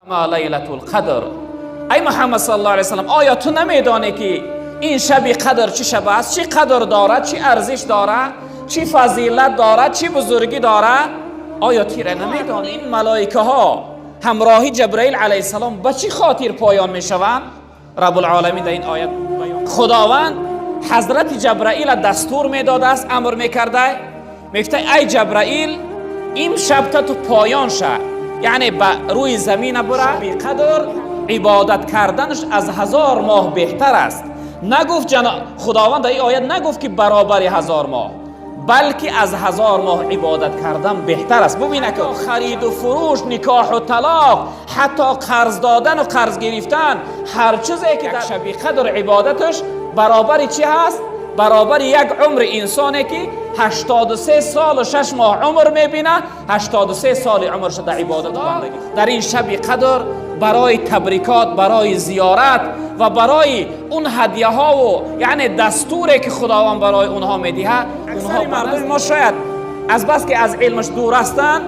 ما لیلة القدر. ای محمد صلی الله علیه وسلم، آیا تو نمیدانی که این شب قدر چه شب است؟ چی قدر دارد؟ چی ارزش دارد؟ چی فضیلت دارد؟ چی بزرگی دارد؟ آیا تیره نمیدانی؟ این ملائکه ها همراهی جبرئیل علیه السلام به چی خاطر پایان میشوند؟ رب العالمین در این آیت بیان، خداوند حضرت جبرئیل دستور میداده است، امر میکرده، میگفته ای جبرئیل، این شب تا تو پایان شه، یعنی به روی زمین بره. شب قدر عبادت کردنش از 1000 ماه بهتر است. نگفت جنا خداوند در این آیت نگفت که برابر 1000 ماه، بلکه از 1000 ماه عبادت کردن بهتر است. ببینه که خرید و فروش، نکاح و طلاق، حتی قرض دادن و قرض گرفتن، هر چیزی که در شب قدر عبادتش برابر چی هست؟ برابر یک عمر انسانی که 83 سال و 6 ماه عمر میبینه، 83 سال عمرش در عبادت و بندگی. در این شب قدر برای تبریکات، برای زیارت و برای اون هدیه ها و یعنی دستوری که خداوند برای اونها میدهه، اونها مردم ما شاید از بس که از علمش دور هستند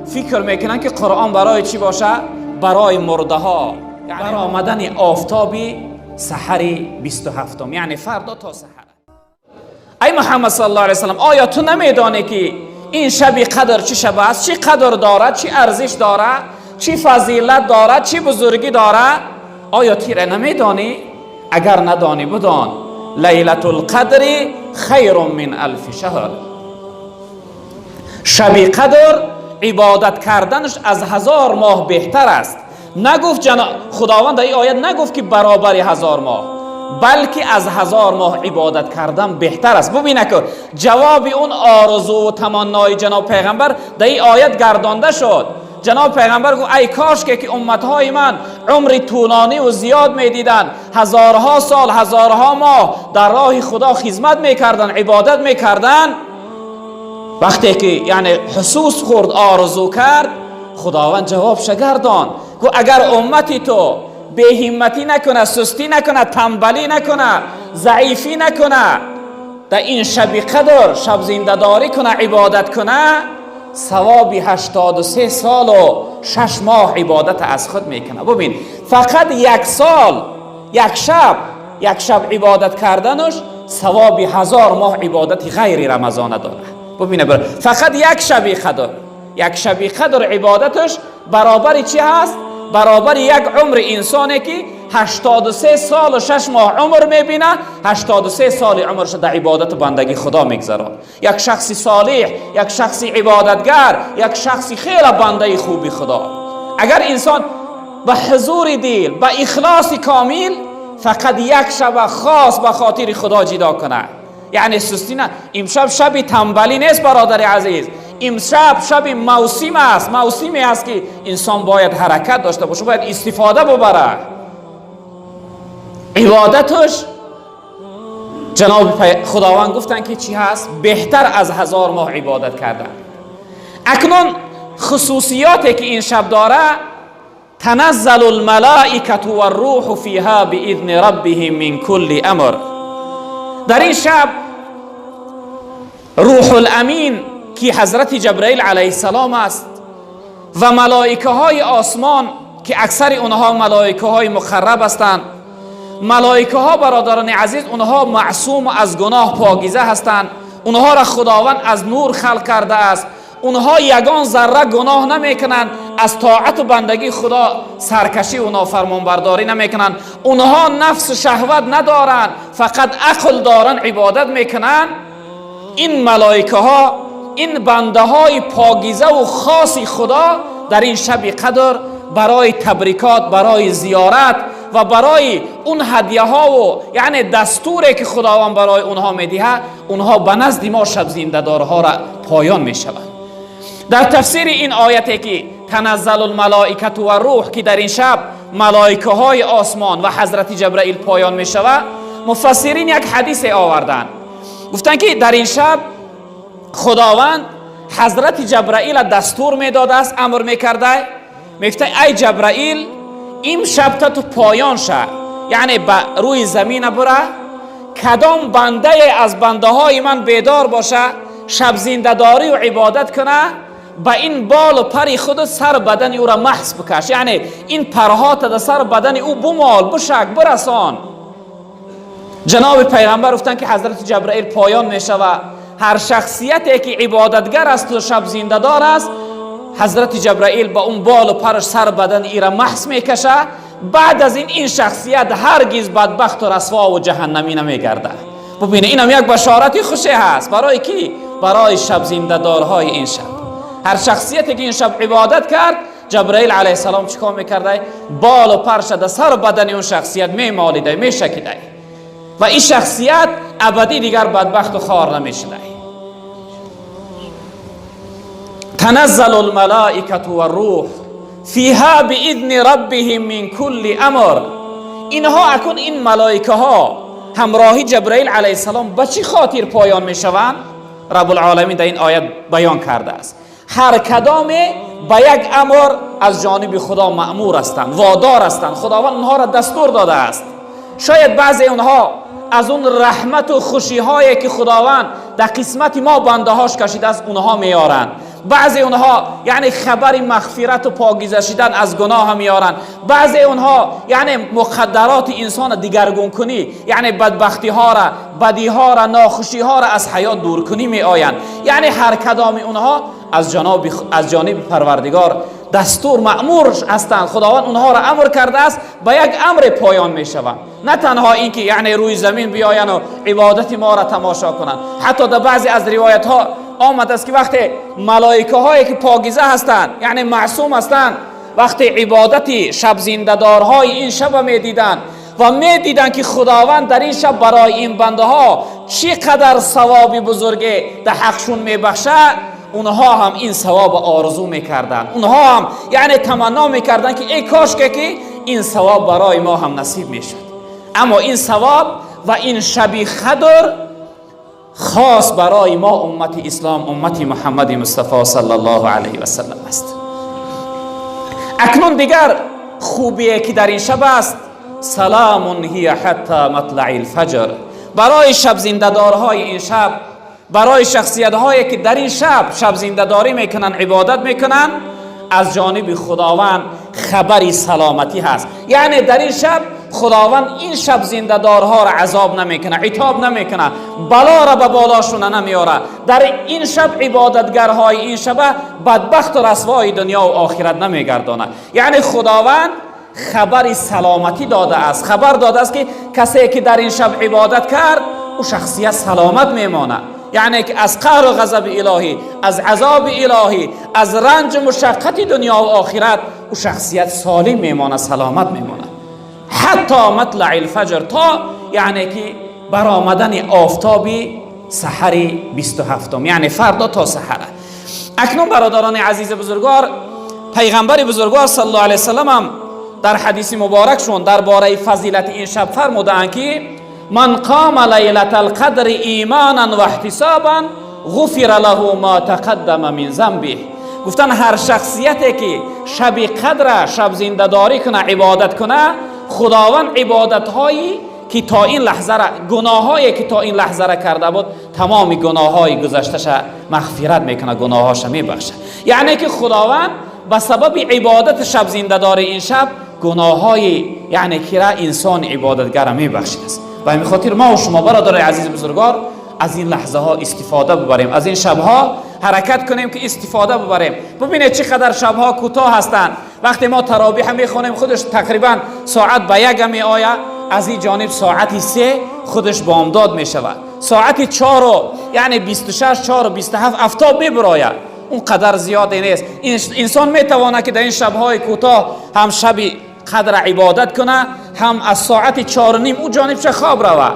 فکر میکنن که قرآن برای چی باشه؟ برای مرده ها. یعنی برآمدن آفتابی سحر 27، یعنی فردا تا سحر. ای محمد صلی الله علیه وسلم، آیا تو نمیدانی که این شب قدر چه شب است؟ چی قدر دارد؟ چی ارزش دارد؟ چی فضیلت دارد؟ چی بزرگی دارد؟ آیا تیره نمیدانی؟ اگر ندانی بدان، لیلة القدر خیر من الف شهر. شب قدر عبادت کردنش از 1000 ماه بهتر است. نگفت جنا خداوند در این آیت نگفت که برابر 1000 ماه، بلکه از 1000 ماه عبادت کردن بهتر است. ببینه که جواب اون آرزو و تمنای جناب پیغمبر در این آیت گردانده شد. جناب پیغمبر گفت ای کاش که امتهای من عمر طولانی و زیاد میدیدن، هزارها سال، هزارها ماه در راه خدا خدمت میکردن، عبادت میکردن. وقتی که یعنی حسوس خورد، آرزو کرد، خداوند جواب گردان، گفت اگر امتی تو بی‌همتی نکنه، سستی نکنه، تنبلی نکنه، ضعیفی نکنه، در این شب قدر شب زنده‌داری کنه، عبادت کنه، ثواب 83 سال و 6 ماه عبادت از خود میکنه. ببین، فقط یک سال، یک شب، یک شب عبادت کردنش ثواب 1000 ماه عبادت غیر رمضان داره. ببینه، فقط یک شب قدر، یک شب قدر عبادتش برابر چی هست؟ برابر یک عمر انسانی که 83 سال و 6 ماه عمر میبینه، 83 سال عمرش در عبادت بندگی خدا میگذران. یک شخص صالح، یک شخص عبادتگر، یک شخص خیلی بنده خوبی خدا. اگر انسان به حضور دل، به اخلاص کامل فقط یک شب خاص به خاطر خدا جدا کنه، یعنی سستی نه. امشب شب تنبلی نیست برادر عزیز، امشب شب موسم است، موسمی است که انسان باید حرکت داشته باشه، باید استفاده ببره. عبادتش جناب خداوند گفتن که چی هست؟ بهتر از 1000 ماه عبادت کردن. اکنون خصوصیاتی که این شب داره، تنزل الملائکة والروح فیها باذن ربهم من کل امر. در این شب روح الامین که حضرت جبرئیل علیه السلام است و ملائکه های آسمان که اکثر اونها ملائکه های مقرب هستند. ملائکه ها برادران عزیز، اونها معصوم و از گناه پاکیزه هستند. اونها را خداوند از نور خلق کرده است. اونها یگان ذره گناه نمیکنند، از طاعت و بندگی خدا سرکشی و نافرمانبرداری نمیکنند. اونها نفس شهوت ندارند، فقط عقل دارند، عبادت میکنند. این ملائکه ها، این بنده های پاکیزه و خاصی خدا در این شب قدر برای تبریکات، برای زیارت و برای اون هدیه ها و یعنی دستوری که خداوند برای اونها میدهه، اونها به نزد ما شب زنده‌دارها را پایان میشوند. در تفسیر این آیتی که تنزل الملائکة و الروح، که در این شب ملائکه های آسمان و حضرت جبرئیل پایان میشود، مفسرین یک حدیث آوردن، گفتن که در این شب خداوند حضرت جبرئیل دستور میداده است، امر میکرده، میگفته ای جبرئیل، این شب تا تو پایان شه، یعنی به روی زمین بره، کدام بنده از بنده های من بیدار باشه، شب زنده‌داری و عبادت کنه، به این بال و پر خود سر بدن او را محس بکش، یعنی این پرها تا در سر بدن او بمال، بشک، برسان. جناب پیغمبر گفتند که حضرت جبرائیل پایان میشود. هر شخصیتی که عبادتگر است و شب زنده دار است، حضرت جبرائیل با اون بال و پرش سر بدن ای را محس میکشه. بعد از این شخصیت هرگز بدبخت و رسوا و جهنمی نمیگرده. ببینید اینم یک بشارت خوشی هست برای کی؟ برای شب زنده دارهای این شب. هر شخصیتی که این شب عبادت کرد، جبرائیل علیه السلام چیکار میکرده؟ بال و پرش در سر بدن اون شخصیت میمالیده، میشکیده و این شخصیت ابدی دیگر بدبخت و خوار نمیشده. تنزل الملائکة والروح فیها باذن ربهم من کل امر. اینها اکنون این ملائکه ها همراهی جبرائیل علیه السلام به چی خاطر پایان میشوند؟ رب العالمین در این آیت بیان کرده است. هر کدام به یک امر از جانب خدا مأمور هستند، وادار هستند، خداوند اونها را دستور داده است. شاید بعضی اونها از اون رحمت و خوشی هایی که خداوند در قسمت ما بنده هاش کشیده است اونها میارند. بعضی اونها یعنی خبر مغفرت و پاکیزه شدن از گناه میارن. بعضی اونها یعنی مقدرات انسان دیگرگون کنی، یعنی بدبختی ها را، بدی ها را، ناخوشی ها را از حیات دور کنی می آیند. یعنی هر کدام اونها از جانب پروردگار دستور مأمور هستند. خداوند اونها را امر کرده است، به یک امر پایان می شوند. نه تنها اینکه یعنی روی زمین بیاین و عبادت ما را تماشا کنند، حتی در بعضی از روایت ها آمده است که وقتی ملائکه هایی که پاکیزه هستند، یعنی معصوم هستند، وقتی عبادت شب زنده‌دارهای این شب می دیدند و می دیدند که خداوند در این شب برای این بنده ها چقدر ثواب بزرگی در حقشون می بخشد، اونها هم این ثواب آرزو میکردند. اونها هم یعنی تمنا میکردند که ای کاش که این ثواب برای ما هم نصیب میشد. اما این ثواب و این شب قدر خاص برای ما امت اسلام، امت محمد مصطفی صلی الله علیه و سلم است. اکنون دیگر خوبیه که در این شب است، سلام هی حتی مطلع الفجر. برای شب زنده‌دارهای این شب، برای شخصیت هایی که در این شب شب زنده‌داری میکنن، عبادت میکنن، از جانب خداوند خبری سلامتی هست. یعنی در این شب خداوند این شب زنده‌دارها را عذاب نمیکنه، عتاب نمیکنه، بلا را به بالاشون نمیاره. در این شب عبادتگرهای این شب بدبخت و رسوای دنیا و آخرت نمیگردانه. یعنی خداوند خبر سلامتی داده است، خبر داده است که کسی که در این شب عبادت کرد او شخصیت سلامت میمانه. یعنی که از قهر و غضب الهی، از عذاب الهی، از رنج و مشقت دنیا و آخرت او شخصیت سالم میمانه، سلامت میمانه. حتی مطلع الفجر، تا یعنی که برآمدن آفتاب سحر 27، یعنی فردا تا سحر. اکنون برادران عزیز بزرگوار، پیغمبر بزرگوار صلی الله علیه وسلم هم در حدیث مبارکشون درباره فضیلت این شب فرمودند که من قام لیلة القدر ایمانا و احتسابا غفر له ما تقدم من ذنبه. گفتن هر شخصیتی که شب قدر شب زنده‌داری کنه، عبادت کنه، خداوند عبادت هایی که تا این لحظه را، گناهایی که تا این لحظه را کرده بود، تمام گناههای گذشته‌ش مغفرت میکنه، گناهاش میبخشه. یعنی که خداوند به سبب عبادت شب زنده‌داری این شب گناههای یعنی که را انسان عبادتگر میبخشید است. و همین خاطر ما و شما برادر عزیز بزرگوار از این لحظه ها استفاده ببریم، از این شبها حرکت کنیم که استفاده ببریم. ببینید چقدر شبها کوتاه هستند. وقتی ما تراویح میخوانیم خودش تقریبا ساعت به 1 می آید، از این جانب ساعت 3 خودش بامداد می شود، ساعت 4 یعنی 26 4 و 27 افتاب می براید. اون قدر زیادی نیست. انسان می تواند که در این شبهای کوتاه هم شب قدر عبادت کنه، هم از ساعت 4:30 او جانب چه خواب روه.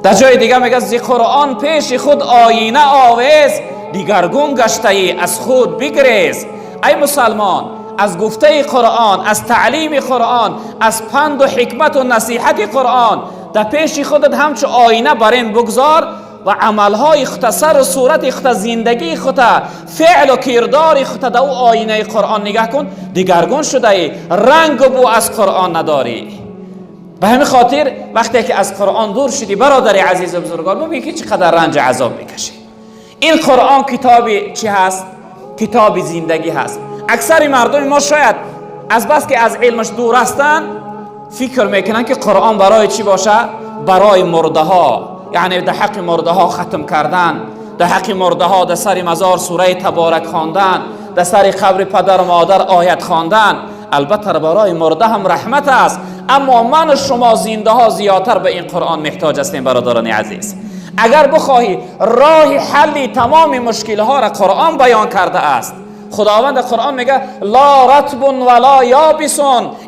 در جای دیگه میگه ز قرآن پیش خود آینه آویز، دیگرگون گشته ای از خود بگریز. ای مسلمان، از گفته قرآن، از تعلیم قرآن، از پند و حکمت و نصیحت قرآن در پیش خودت همچو آینه برین بگذار و عملهای خود، سر و صورت خود، زندگی خود، فعل و کردار خود در او آینه قرآن نگاه کن، دیگرگون شده ای، رنگ و بو از قرآن نداری. به همین خاطر وقتی که از قرآن دور شدی برادر عزیز و بزرگوار، ببین که چقدر رنج عذاب میکشی. این قرآن کتاب چی هست؟ کتاب زندگی هست. اکثر مردم ما شاید از بس که از علمش دور هستند فکر میکنن که قرآن برای چی باشه؟ برای مرده ها، یعنی در حق مرده ها ختم کردن، در حق مرده ها در سر مزار سوره تبارک خواندن، در سر قبر پدر و مادر آیت خواندن. البته برای مرده هم رحمت است، اما من و شما زنده ها زیادتر به این قرآن محتاج هستیم. برادران عزیز، اگر بخواهی راه حل تمام مشکل ها را قرآن بیان کرده است. خداوند قرآن میگه لا رطب ولا یابس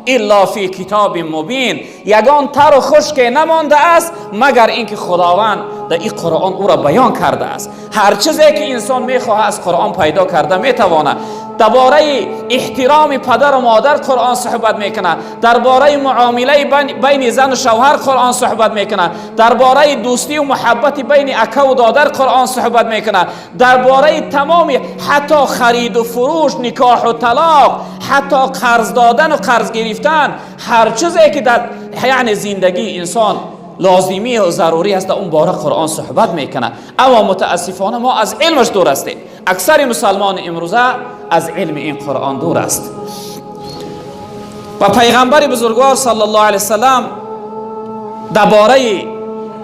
الا فی کتاب مبین، یگان تر و خشک نمانده است مگر اینکه خداوند در این قرآن او را بیان کرده است. هر چیزی که انسان میخواه از قرآن پیدا کرده میتوانه. درباره احترام پدر و مادر قرآن صحبت میکنه، درباره معامله بین زن و شوهر قرآن صحبت میکنه، درباره دوستی و محبت بین اکا و دادر قرآن صحبت میکنه، درباره تمام حتی خرید و فروش، نکاح و طلاق، حتی قرض دادن و قرض گرفتن، هر چیزی که در یعنی زندگی انسان لازمی و ضروری است اون باره قرآن صحبت میکنه. اما متاسفانه ما از علمش دور هستیم. اکثر مسلمان امروزه از علم این قرآن دور است. و پیغمبر بزرگوار صلی الله علیه وسلم درباره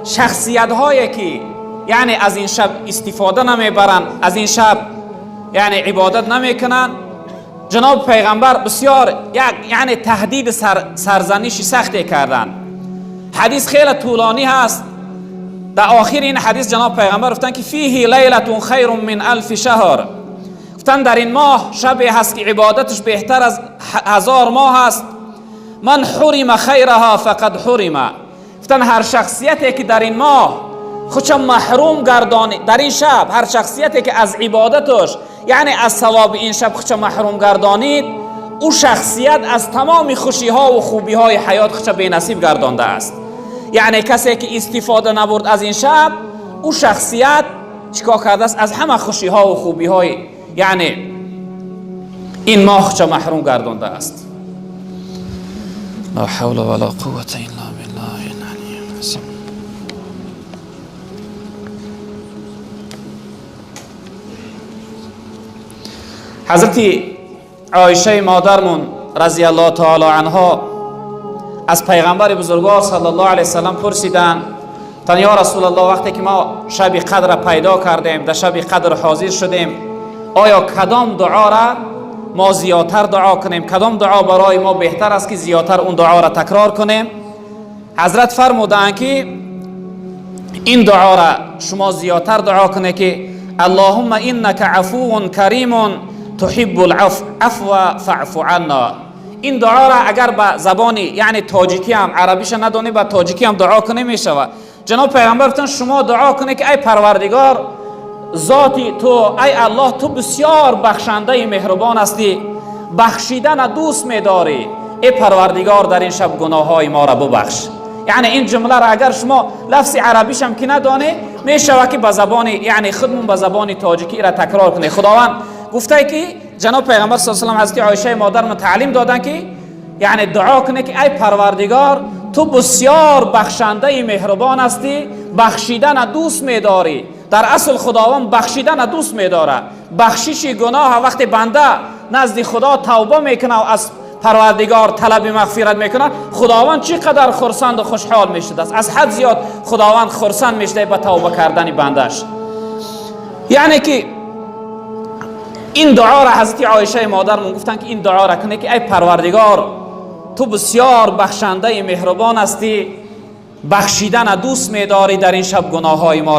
شخصیت هایی که یعنی از این شب استفاده نمیبرند، از این شب یعنی عبادت نمیکنند، جناب پیغمبر بسیار یعنی تهدید سرزنش سختی کردند. حدیث خیلی طولانی هست. در آخر این حدیث جناب پیغمبر گفتند که فیه لیلة خیر من الف شهر، گفتند در این ماه شبی هست که عبادتش بهتر از 1000 ماه است. من حرم خیرها فقد حرم، گفتند هر شخصیتی که در این ماه خودش محروم گردانید، در این شب هر شخصیتی که از عبادتش یعنی از ثواب این شب خودش محروم گردانید، او شخصیت از تمام خوشی ها و خوبی های حیات خودش بی‌نصیب گردانده است. یعنی کسی که استفاده نبرد از این شب، او شخصیت چیکار کرده است؟ از همه خوشی ها و خوبی های یعنی این ماه خودش محروم گردانده است. لا حول ولا قوة الا بالله العلی العظیم. حضرت عایشه مادرمون رضی الله تعالی عنها از پیغمبر بزرگوار صلی الله علیه وسلم پرسیدند تا یا رسول الله، وقتی که ما شب قدر پیدا کردیم، در شب قدر حاضر شدیم، آیا کدام دعا را ما زیادتر دعا کنیم؟ کدام دعا برای ما بهتر است که زیادتر اون دعا را تکرار کنیم؟ حضرت فرمودند که این دعا را شما زیادتر دعا کنید که اللهم انک عفو کریم تحب العفو فاعف عنا. این دعا را اگر به زبان یعنی تاجیکی هم عربیش ندانی به تاجیکی هم دعا کنه میشود. جناب پیغمبر گفتن شما دعا کنه که ای پروردگار ذاتی تو، ای الله تو بسیار بخشنده مهربان هستی، بخشیدن دوست میداری، ای پروردگار در این شب گناه های ما را ببخش. یعنی این جمله را اگر شما لفظ عربیش هم که ندانی میشود که به زبان یعنی خودمون به زبان تاجیکی را تکرار کنه. خداوند گفته که جناب پیغمبر صلی الله علیه و سلم حضرت عایشه مادرم تعلیم دادن که یعنی دعا کنه که ای پروردگار تو بسیار بخشنده مهربان هستی، بخشیدن دوست میداری. در اصل خداوند بخشیدن دوست میداره. بخشش گناه وقتی بنده نزد خدا توبه میکنه و از پروردگار طلب مغفرت میکنه، خداوند چقدر خرسند و خوشحال میشده است. از حد زیاد خداوند خرسند میشده به توبه کردن بندش. یعنی که این دعا را حضرت عایشه مادرمون گفتن که این دعا را کنه که ای پروردگار تو بسیار بخشنده مهربان هستی، بخشیدن دوست میداری، در این شب گناه های ما را